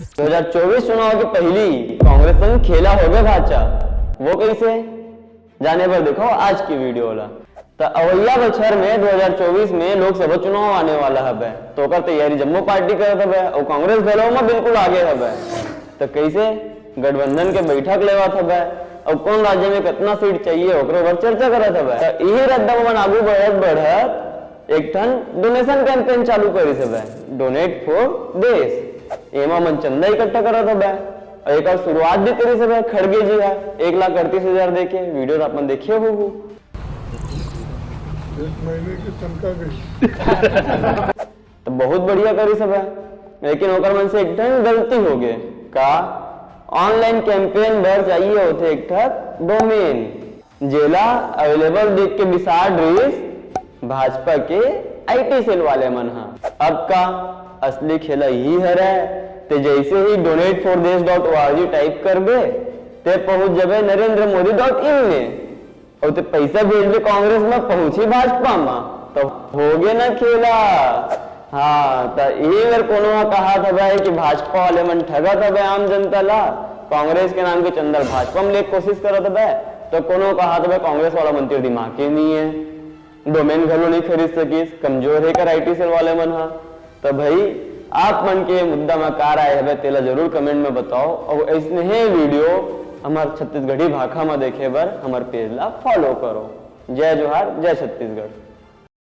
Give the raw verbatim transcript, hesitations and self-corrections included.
दो हज़ार चौबीस चुनाव के पहिली कांग्रेस संग खेला होगे भाचा, वो कइसे? जाने बर देखव आज के वीडियो ला। त अवइया बछर में दो हज़ार चौबीस में लोकसभा चुनाव आने वाला हवय, त ओकर तैयारी जम्मो पार्टी करत हवय अउ कांग्रेस घलो म बिल्कुल आगे हवय। त कइसे गठबंधन के बैठक लेवत हवय अउ कोन राज्य में कतना सीट चाहिए ओकरो बर चर्चा करत हवय। त इही रद्दा म मन आगू बढ़त बढ़त एक ठन डोनेशन कैंपेन चालू करिस हवय, डोनेट फॉर देश। एमा मन चंदा इकट्ठा करत हवय अउ एकर शुरुआत भी करिस हवय खड़गे जी ह एक लाख अड़तीस हजार देके। वीडियो ल अपन देखे होहू। एक महीने की तनखा गई। त बहुत बढ़िया करिस हवय, लेकिन ओकर मन से एक ठन गलती होगे। का? ऑनलाइन कैंपेन बर चाहिए होथे एक ठक डोमेन, जेला अवेलेबल देख के बिसार डरिस भाजपा के आईटी सेल वाले मन ह। अब का? असली खेला इही हरय। ते जइसे ही डोनेट फॉर देश डॉट ओआरजी टाइप करबे, ते पहुंच जबे नरेंद्र मोदी डॉट इन में। अउ ते पइसा भेजबे कांग्रेस म, पहुंची भाजपा म, त होगे ना खेला। हाँ, त इही मेर कोनो ह कहत हवय कि भाजपा वाले मन ठगत हवय आम जनता ला, कांग्रेस के नाम के चंदा ल भाजपा म लेके कोशिश करत हवय, त कोनो कहत हवय कांग्रेस वाला मन तीर दिमाग ही नइ हे, डोमेन घलो नइ खरीद सकिस, कमजोर हे कर आईटी सेल वाले मन ह। त भाई, आप मन के मुद्दा म का राय हवय, तेला जरूर कमेंट में बताओ, अउ अइसने हे वीडियो हमर छत्तीसगढ़ी भाखा म देखे बर हमर पेज ला फॉलो करो। जय जोहार, जय छत्तीसगढ़।